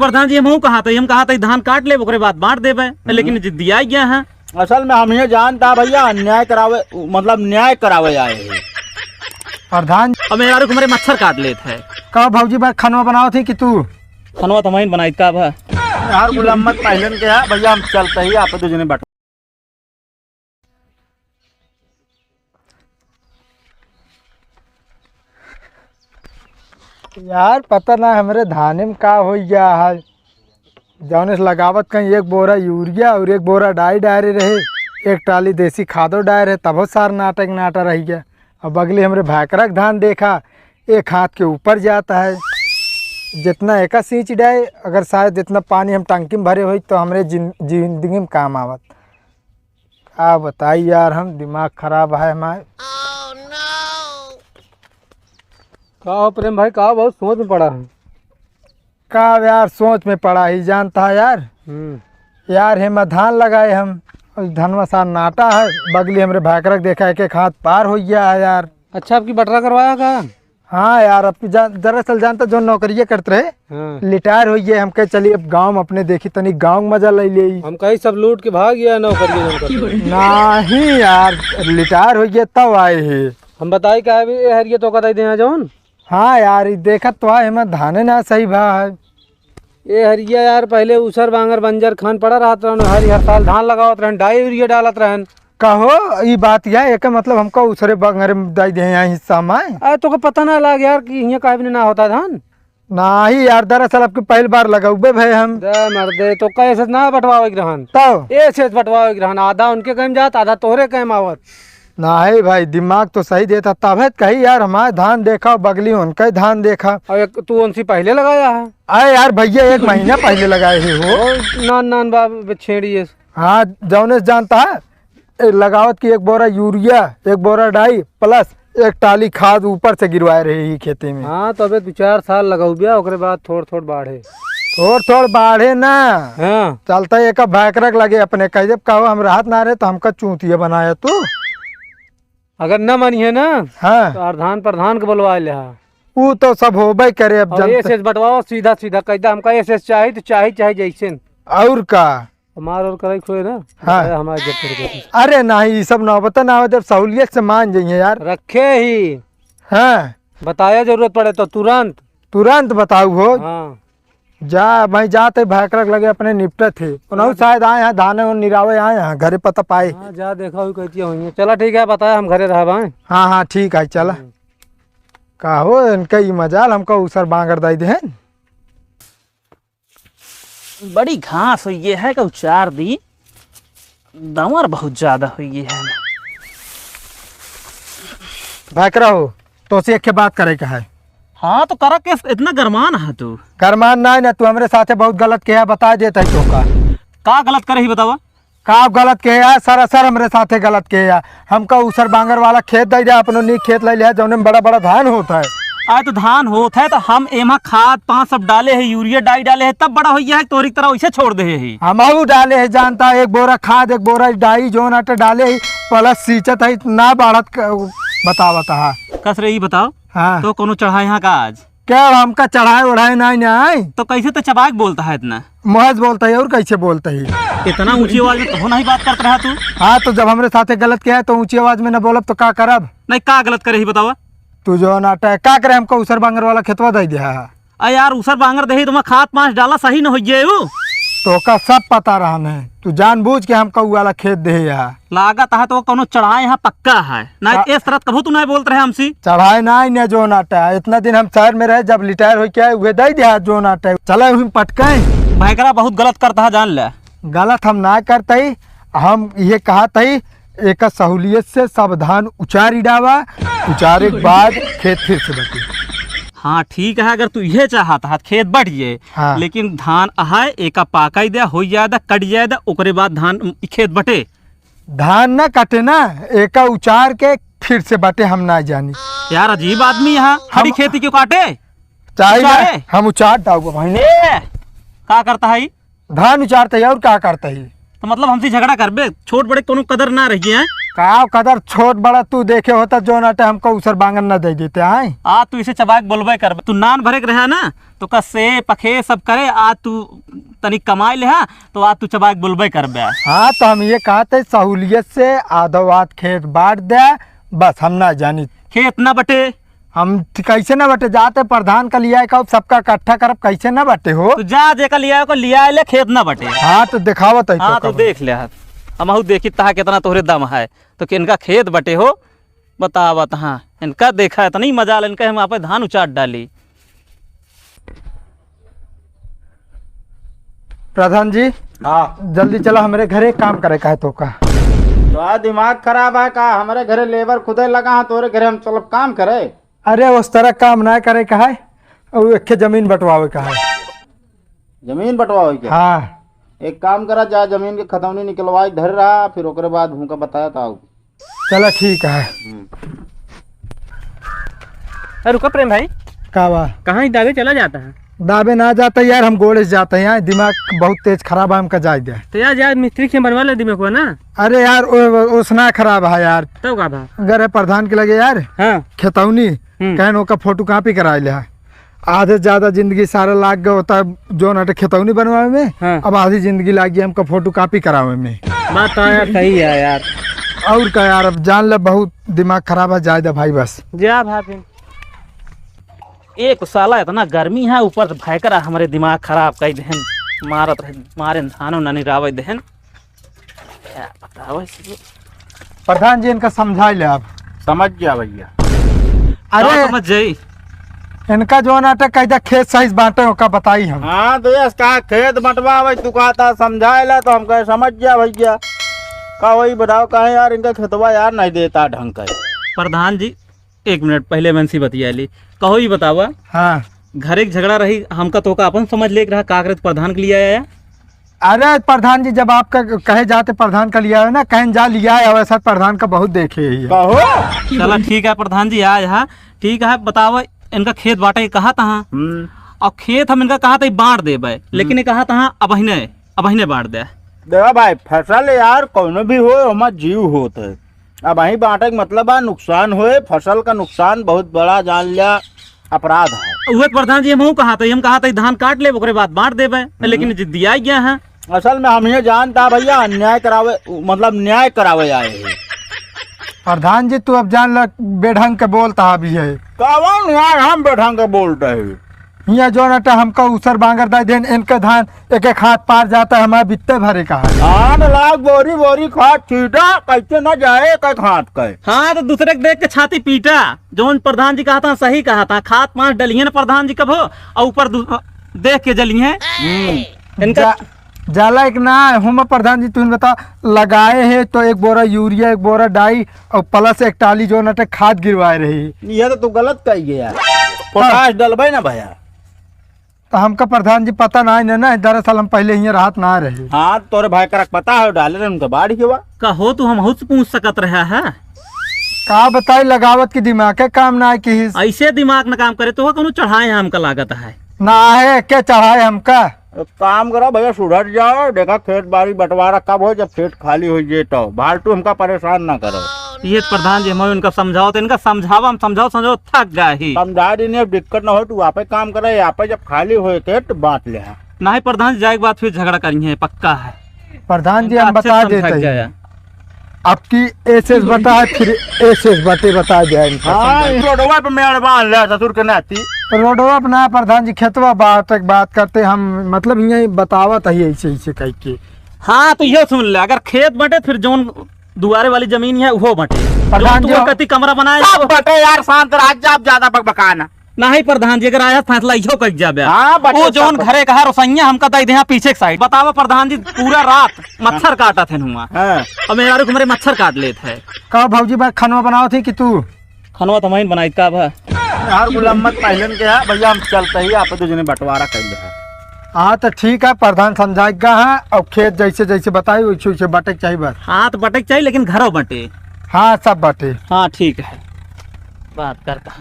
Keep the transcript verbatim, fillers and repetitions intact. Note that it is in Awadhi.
प्रधान जी, हमहू कहा था, हम कहा था धान काट लेब, ओकरे बाद बाँट देबे, हम्म। लेकिन जे दिया गया है। असल में हम ये जानता भैया, अन्याय करावे, मतलब न्याय करावे आए हैं। प्रधान। अब मेहरारू के हमरे मच्छर काट लेत है। का भौजी बा खनवा बनावत है कि तू? खनवा तो हम ही बनाई का बा? यार गुलाम मत पहलन के है भैया, हम चलते ही आप दो जने बट यार, पता ना हमरे धाने में का होइ गया है। जौने से लगावत कहीं एक बोरा यूरिया और एक बोरा डाई डारे रहे, एक टाली देसी खादो डारे रहे, तबो सार नाटक नाटा रह गया। अब बगली हमरे भाकरा के धान देखा, एक हाथ के ऊपर जाता है। जितना एका सींच डाए, अगर शायद जितना पानी हम टंकी में भरे होई, तो हमरे जिन-, जिंदगी में काम आवत। का बताई यार, हम दिमाग खराब है हमार। का हो प्रेम भाई, का बहुत सोच में पड़ा है? का यार, सोच में पड़ा ही जानता है यार। हम्म। यार, हेमा धान लगाए हम, और धनवा सार नाटा है, बगली हमरे भाकरा के देखा, एक एक हाथ पार हो गया है यार। अच्छा, आपकी बटरा करवाया का? हाँ यार, अब तू जान, दरअसल जानता जो नौकरिया करत रहे, हाँ। रिटायर होइ गए, हम कहे चली अब गाँव में अपने देखी तनी गाँव में मजा ले ले। हम कही सब लूट के भाग गया नौकरिया नौकरी। नहीं यार, रिटायर होइ गए तब आए ही। हम बताई का अभी ए हरिया तो कतई दे जौन। हाँ यार, ई देखत तो है, एमा धाने ना सही भा है। ए हरिया यार, पहले ऊसर बांगर बंजर खान पड़ा रहत रहन, हर, हर साल धान लगावत रहन, डाई यूरिया डालत रहन। कहो, ई बात या, एके मतलब हमका ऊसरे बांगरे में दई दे यहाँ हिस्सा में। अरे, तोके पता ना लाग यार कि हियाँ काहे बिना ना होता धान? नाही यार, दरअसल अब की पहली बार लगउबे भए हम। दे मर्दे, तो कैसे ना बंटवावे के रहन? तब? ऐसे बंटवावे के रहन, आधा उनके कहीं जात, आधा तोहरे कहीं आवत। नाही भाई, दिमाग तो सही देता, तबे त कही यार, हमारे धान देखा, बगली उनका ही धान देखा। और एक तू उनसे पहले लगाया है। अरे यार भैया, एक महीना पहले लगाए ही हो। और नान नान बा छेड़ी है। हाँ, जौने से जानता है, ए, लगावत की एक बोरा यूरिया, एक बोरा डाई, plus एक टाली खाद ऊपर से गिरवाए रहे ही खेती में। हाँ, तो अबे दो चार साल लगउबिया, ओकरे बाद थोड़ थोड़ बाढ़े। थोड़ थोड़ बाढ़े ना। हाँ। चलता एक भाकरक लगे अपने, कह जब कहो हम रहत ना रहे तो हमका चूतिया बनाया तू। अगर न मानिए ना, हाँ। तो प्रधान, प्रधान के बुलवा ले हा। ऊ तो सब होबे करे अब और जनता। एस एस बंटवाओ सीधा सीधा, कह दे हमका एस एस चाही तो चाही, चाहे जैसे। और का? मार और कराई खोए ना, हाँ। बताया हमारे जब तेरे को। अरे नहीं, ई सब नौबत ना हो, जब सहूलियत से मान जाइए यार। रखे ही। हाँ। बताया जरूरत पड़े तो तुरंत। तुरंत बताऊ हो। हाँ। जा, भाई जाते भाकरक लगे अपने निपटत है। उनहु शायद आए हैं, धाने और निरावे आए हैं, घरे पता पाए। हाँ, जा देखा हुई कहती हुई है। चला ठीक है, बताया हम घरे रह भाई। हाँ, हाँ, ठीक है, चला। हम्म। का हो, इनका ई मजाल हमका ऊसर बांगर दाई देहन। बड़ी घास हुई है का उचार दी, दमर बहुत ज्यादा हुई है। भाकरा हो, तोसे एक बात करे का है। हाँ, तो करा के इतना गरमान है तू? गरमान ना, ना, तू हमरे साथे बहुत गलत किया, बता देता है तो का। का गलत करे ही बतावा? का गलत किहे यार, सरासर हमरे साथे गलत किहे यार। हमका ऊसर बांगर वाला खेत दे दे, अपनो नीक खेत ले लिया, जौने में बड़ा बड़ा धान होत है। अरे तो धान होत है तो हम एमा खाद पाँच सब डाले है, यूरिया डाई डाले है, तब बड़ा हो गया है, तोरी की तरह वैसे छोड़ दे है। हमहू डाले है, जानता है, एक बोरा खाद, एक बोरा डाई, जौन आटा डाले है, plus सींचत है, ना बाढ़त क-, बतावत है। कस रे, ई बताओ, हाँ। तो कोनो चढ़ाए यहाँ का आज? क्या हमका चढ़ाए ओढ़ाए नहीं, नहीं? तो कैसे तो चबाक बोलता है इतना? महज बोलता है और कैसे बोलता है? इतना ऊंची आवाज में तो नहीं बात करता रहा तू। हाँ, तो जब हमरे साथे गलत किया है तो ऊंची आवाज में न बोलब तो का करब? नहीं, का गलत करे ही बतावा? तू जो नाटा है, का करे हमको ऊसर बांगर वाला खेतवा दे दिया है? अरे यार, ऊसर बांगर दे ही तो मैं खाद पाँच डाला सही न हो गए ऊ। तोका सब पता रहा नहीं, तू जानबूझ के हमका ऊ वाला खेत दे है। लागत है तो कोनो चढ़ाए यहाँ पक्का है, नहीं का- इस तरह कभू तू नहीं बोलत रहे हमसे। चढ़ाए ना, इन्हें जो नाटा है, इतना दिन हम शहर में रहे, जब रिटायर हो के आए, उहे दे दिया जो नाटा है। चले हुई पटकाए। भाई करा बहुत गलत करता है, जान ले। गलत हम ना करते ही, हम ये कहत ही, एक सहूलियत से सब धान उचारी डावा, उचारे के बाद खेत फिर से बटे। हाँ ठीक है, अगर तू ये चाहत है खेत बट जाए, हाँ। लेकिन धान अहाए, एका पाकाई दे, हो जाए दा, कट जाए दा, ओकरे बाद धान खेत बटे। धान ना कटे ना, एका उचार के फिर से बटे, हम ना जानी। यार अजीब आदमी है, खड़ी हम खेती क्यों काटे? चाहे ना, उचारे? हम उचार डाउबा भाई ने। ए, का करता है ई? धान उचारता है और का करता है? तो मतलब हमसे झगड़ा करबे? छोट बड़े कोनो कदर ना रही है। का कदर छोट बड़ा तू देखे होता, जौन अटे हमका ऊसर बांगर न दे देते, आय? आ, तू इसे चबाक बोलबे करबे। तू नान भरे के रहा ना, तो का से पखे सब करे, आ तू तनी कमाई ले, हाँ, तो आ तू चबाक बोलबे करबे। हाँ, तो हम ये कहते, सहूलियत से आधो आध खेत बांट दे, बस हम ना जानी। खेत ना बटे। हम त-, कैसे ना बटे, जाते प्रधान का लिया का सबका इकट्ठा करब, कैसे ना बटे हो? तो जा, जेका लिया को लिया ले, खेत ना बटे। हाँ, तो दिखावत है हाँ, तो तो का देख ले, हमहू देखी तहा कितना तोहरे दम है। तो कि इनका खेत बटे हो, बतावत हाँ, इनका देखा इतना ही मजा ले, इनका हम आपे धान उचाट डाली। प्रधान जी, हाँ। जल्दी चला, हमरे घरे काम करे का है तो का। तो आ दिमाग खराब है का? हमरे घरे लेबर खुदे लगा है, तोरे घरे हम चलब काम करे? अरे, उस तरह काम ना करे का है, और एक जमीन बंटवावे का है। जमीन बंटवावे के? हाँ। एक काम करा, जा जमीन के खतौनी निकलवाई, धर रहा, फिर ओकरे बाद हमका बताया था। चला, ठीक है। हम्म। अरे रुको प्रेम भाई। का बा? कहाँ ही दाबे चला जाता है? दाबे ना जाता यार, हम गोड़े से जाते हैं यार, दिमाग बहुत तेज खराब है, हमका जाए दे। तो यार, यार मिस्त्री से बनवा ले दिमाग को ना। अरे यार, ओ-, ओ-, उसना खराब है यार। तब का बा? अगर है प्रधान के लगे यार, हाँ। खेतौनी, हम्म। कहन ओका फोटोकॉपी कराए ले है। आधे से ज्यादा जिंदगी सारा लाग गया होता है, जौन अटे खेतौनी बनवावे में, हाँ। अब आधी जिंदगी लाग गई हमका फोटोकॉपी करावे में। बात तो यार सही है यार। और का यार, अब जान ले, बहुत दिमाग खराब है, जाए दे भाई बस। जा भाई। एक साला इतना गर्मी है, ऊपर से भयकर हमरे दिमाग खराब कर देहन, मारत रहे, मारे धानो नानी रावे देहन। क्या बताओ इसको? प्रधान जी, इनका समझा ले आप। समझ गया भैया। अरे, का समझ जाई? इनका जो नाटक कैदा खेत सही से बांटे, ओका बताई हम। हाँ, तो ये इसका खेत बंटवा भाई, तू कहता समझाए ला, तो हम कहे समझ गया भैया। का वही बताओ, कहे यार, इनका खेतवा यार नहीं देता ढंग का। प्रधान जी, एक मिनट, पहले मनसी बतिया ली। कहो, ये बतावा। हाँ। घरे के झगड़ा रही, हमका तोका अपन समझ लेके रहा, का करे तू प्रधान के लिए आया? अरे प्रधान जी, जब आपका कहे जाते प्रधान का लिया है ना, कहें जा लिया है, वैसा प्रधान का बहुत देखे ही है। कहो। चला ठीक है प्रधान जी, आया है, ठीक है, बतावा, इनका खेत बांटे कहा था, हम्म। और खेत हम इनका कहा था बांट देबे, हम्म। लेकिन ये कहा था अबहिने, अबहिने बांट दे। देखा भाई, फसल यार कौनो भी हो, ओमा जीव होत है। अबहीं बांटे के मतलब बा नुकसान होए, फसल का नुकसान बहुत बड़ा जान लिया अपराध है। उहे प्रधान जी हमहू कहा था, हम कहा था धान काट लेब, ओकरे बाद बांट देबे, हम्म। लेकिन जिद्दिया गया है। असल में हम ये जानता भैया, अन्याय करावे, मतलब न्याय करावे आए हैं। प्रधान जी, तू अब जान ल, बेढंग के बोलता अभी है। कवन यार हम बेढंग के बोलते हैं? हियाँ जो नटा हमका उसर बांगर दाई देन, इनके धान एक एक हाथ पार जाता है, हमारे बित्ते भरे का है। आन लाख बोरी बोरी खाद छीटा, कैसे न जाए एक एक हाथ के। हाँ, तो दूसरे के देख के छाती पीटा। जौन प्रधान जी कहा था, सही कहा था, खाद पाँच डलिए न प्रधान जी कबो, और ऊपर दू-, देख के जलिए। हम्म। इनका जा-, जाला एक ना, हम प्रधान जी, तुम बता, लगाए है तो एक बोरा यूरिया, एक बोरा डाई, और प्लस एक टाली जो नटे खाद गिरवाए रही। ये तो तू गलत कही गया यार। पोटाश डलबे ना भैया। तो हमका प्रधान जी पता ना है ना, दरअसल हम पहले हियाँ रहत ना रहे। हाँ, तोरे भाई करक पता है, डाले रहे उनका बाढ़ के बा। कहो तू हमहू से पूछ सकत रहा है। का बताई, लगावत की दिमाग के काम ना है कि ऐसे दिमाग न काम करे तो कौनो चढ़ाए हमका लागत है। ना है, के चढ़ाए हमका? एक काम करो भैया, सुधर जाओ, देखा खेत बाड़ी बंटवारा कब हो, जब खेत खाली हो जाए तो। फालतू हमका परेशान ना करो। ये प्रधान जी, हम इनका समझाओ तो इनका समझावा, हम समझाओ, समझाओ, थक गए ही। समझा देने, अब दिक्कत ना हो, तू आपे काम करे, आपे जब खाली होए खेत बांट ले। नहीं प्रधान जी, जाए के बाद फिर झगड़ा करिए, पक्का है। प्रधान जी, इनका हम अच्छे बता से समझा देते हैं। गया। आपकी एस एस बटा है, फिर एस एस बटे बता दिया इनका हाँ, समझा। रोडवा पे मेड़ बांध ले ससुर के नाती। रोडवा पे ना प्रधान जी, खेतवा बात, बात करते हम, मतलब यही बतावत है ऐसे, ऐसे कह के। हाँ, तो ये सुन ले, अगर खेत बटे फिर जौन दुआरे वाली जमीन है वो बटे। प्रधान जो जी, तू कति कमरा बनाए सब बटे यार, शांत रह जा, आप ज्यादा बकबकाना। नहीं प्रधान जी, अगर आया फैसला इहो कइक जाबे। हाँ, बटे वो जौन सब। घरे का है रोसैया हमका दे दे यहाँ पीछे के साइड। बतावा प्रधान जी, पूरा रात मच्छर काटत है हुआ। हाँ। और मेहरारू के हमरे मच्छर काट लेत है। का भौजी बा खनवा बनावत ही कि तू? खनवा तो हम ही बनाई का बा। यार गुलाम मत पहलन के है भैया, हम चलते ही आप दो जने बंटवारा कर ले। हाँ तो ठीक है, प्रधान समझाएगा है, और खेत जैसे जैसे बताई वैसे वैसे बटे के चाहिए बस। हाँ तो बटे के चाहिए, लेकिन घरों बटे। हाँ सब बटे। हाँ ठीक है, बात करता हूँ।